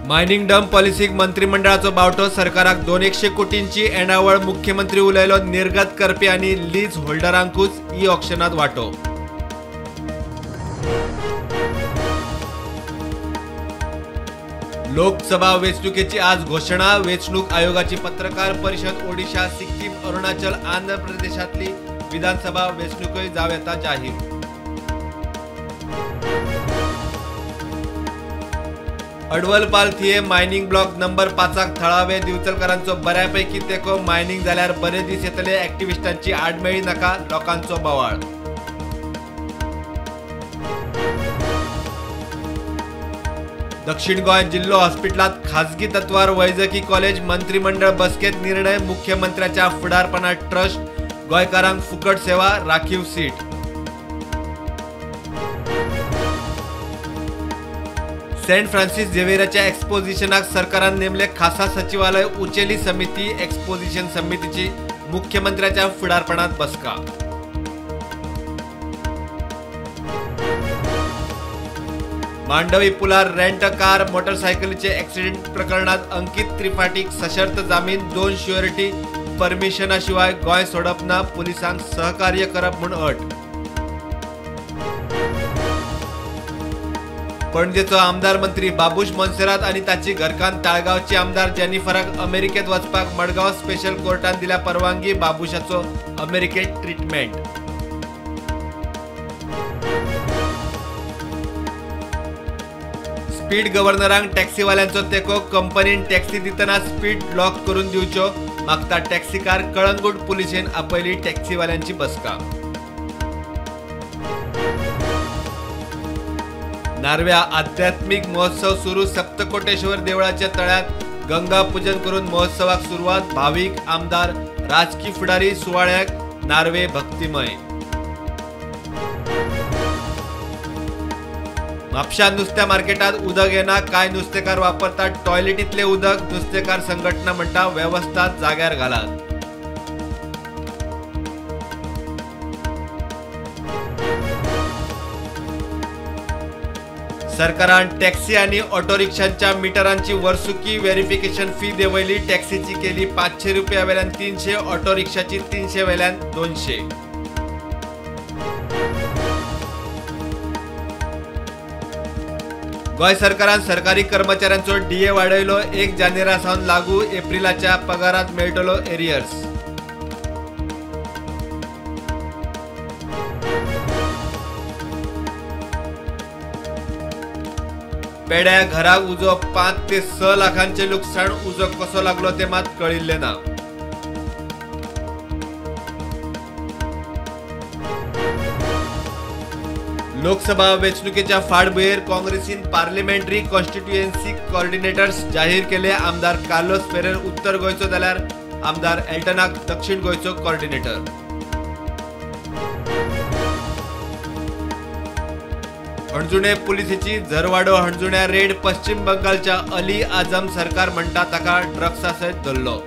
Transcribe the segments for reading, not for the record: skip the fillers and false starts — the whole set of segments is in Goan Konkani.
मायनिंग डंप पॉलिसीक मंत्रिमंडळाचो बावटो, सरकाराक 200 कोटींची येणावळ, मुख्यमंत्री उलयलो निर्गत करपी आनी लीज होल्डरांकूच ई ऑक्शनात वांटो। लोकसभा वेंचणुकेची आज घोशणा, वेंचणूक आयोगाची पत्रकार परिशद, ओडिशा, सिक्कीम, अरुणाचल, आंध्र प्रदेशातली विधानसभा वेंचणुकय जावं येता जाहीर। अडवलपाल थिये मायनिंग ब्लॉक नंबर 5 थळावे दिवचलकारांचो बऱ्यापैकी तेंको, मायनिंग जाल्यार बरे दीस येतले, ऍक्टिव्हिस्टांची आडमेळी नाका, लोकांचो बोवाळ। दक्षिण गोंय जिल्हो हॉस्पिटलात खाजगी तत्वार वैजकी कॉलेज, मंत्रिमंडळ बसकेत निर्णय, मुख्यमंत्र्याच्या फुडारपणात ट्रस्ट, गोंयकारांक फुकट सेवा, राखीव सीट। सेंट फ्रांसिस झेवियराच्या एक्सपोजिशनाक सरकारान नेमले खासा सचिवालय, उचेली समिती, एक्सपोजिशन समितीची मुख्यमंत्र्याच्या फुडारपणात बसका। मांडवी पुलार रेंट कार मोटरसायकलीचे ऍक्सिडेंट प्रकरणात अंकित त्रिपाठीक सशर्त जामीन, 2 श्युअरिटी परमिशनाशिवाय गोंय सोडप ना, पुलिसांक सहकार्य करप म्हूण अट। पणजेचो आमदार मंत्री बाबूश मोन्सेरात आनी ताची घरकान्न ताळगांवची आमदार जेनिफराक अमेरिकेत वचपाक मडगांव स्पेशल कोर्टान दिल्या परवानगी, बाबूशाचो अमेरिकेत ट्रिटमेंट। स्पीड गव्हर्नरांक टॅक्सीवाल्यांचो तेंको, कंपनीन टॅक्सी दितना स्पीड लॉक करून दिवच्यो मागता टॅक्सीकार, कळंगूट पुलिशेन आपयली टॅक्सीवाल्यांची बसका। नार्व्या आध्यात्मिक महोत्सव सुरू, सप्तकोटेश्वर देवळाच्या तळ्यात गंगा पूजन करून महोत्सवाक सुरवात, भाविक, आमदार, राजकी फुडारी सुवाळ्याक, नार्वे भक्तिमय। म्हापशा नुस्त्या मार्केटात उदक येना, कांय नुस्तेकार वापरतात टॉयलेटींतले उदक, नुस्तेकार संघटना म्हणटा वेवस्था जाग्यार घालात। सरकारान टॅक्सी आणि ऑटो रिक्षांच्या मिटरांची वर्सुकी व्हेरिफिकेशन फी देंवयली, टॅक्सीची केली 500 रुपया वेल्यान 300, ऑटो रिक्षाची 300 वेल्यान 200। गोंय सरकारान सरकारी कर्मचाऱ्यांचो डीए वाडयलो, 1 जानेवारी सावन लागू, एप्रिलाच्या पगारात मेळटलो एरियर्स। पेड्या घराक उजो, 5 ते 6 लाखांचे लुकसाण, उजो कसो लागलो ते मात कळिल्लें ना। लोकसभा वेंचणुकेच्या फाटभुंयेर काँग्रेसीन पार्लिमेंटरी कॉन्स्टिट्युएन्सी कॉर्डिनेटर्स जाहीर केले, आमदार कार्लोस फेरेर उत्तर गोंयचो जाल्यार आमदार एल्टनाक दक्षिण गोंयचो कॉर्डिनेटर। हणजुणे पुलिसेची झरवाडो हणजुण्या रेड, पश्चिम बंगालच्या अली आझम सरकार म्हणटा ताका ड्रग्सा सयत धरलो।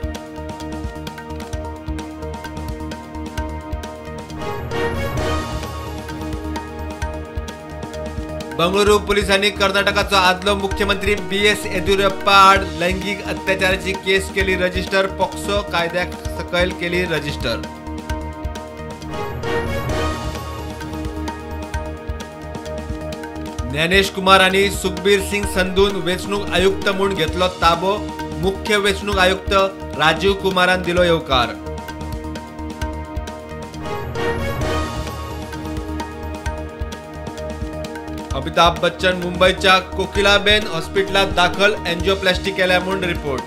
बंगळुरू पुलिसांनी कर्नाटकाचो आदलो मुख्यमंत्री बी.एस. येदियुरप्पा आड लैंगिक अत्याचाराची केस केली रजिस्टर, पॉक्सो कायद्या सकयल केली रजिस्टर। ज्ञानेश कुमार आनी सुखबीर सिंग संधून वेंचणूक आयुक्त म्हूण घेतलो ताबो, मुख्य वेंचणूक आयुक्त राजीव कुमारान दिलो येवकार। अमिताभ बच्चन मुंबईच्या कोकिलाबेन हॉस्पिटलात दाखल, एन्जिओप्लास्टी केल्या म्हूण रिपोर्ट।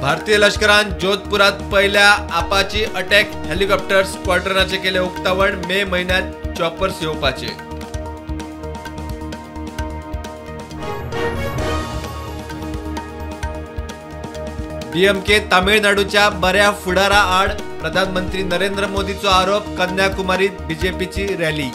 भारतीय लष्करान जोधपुरात पहिल्या आपाची अटॅक हेलिकॉप्टर स्क्वॉड्रनाचे केले उक्तावण, मे महिन्यात चॉपर्स येवपाचे। डीएमके तामिळनाडूच्या बऱ्या फुडारा आड प्रधानमंत्री नरेंद्र मोदीचो आरोप, कन्याकुमारीत बीजेपीची रॅली।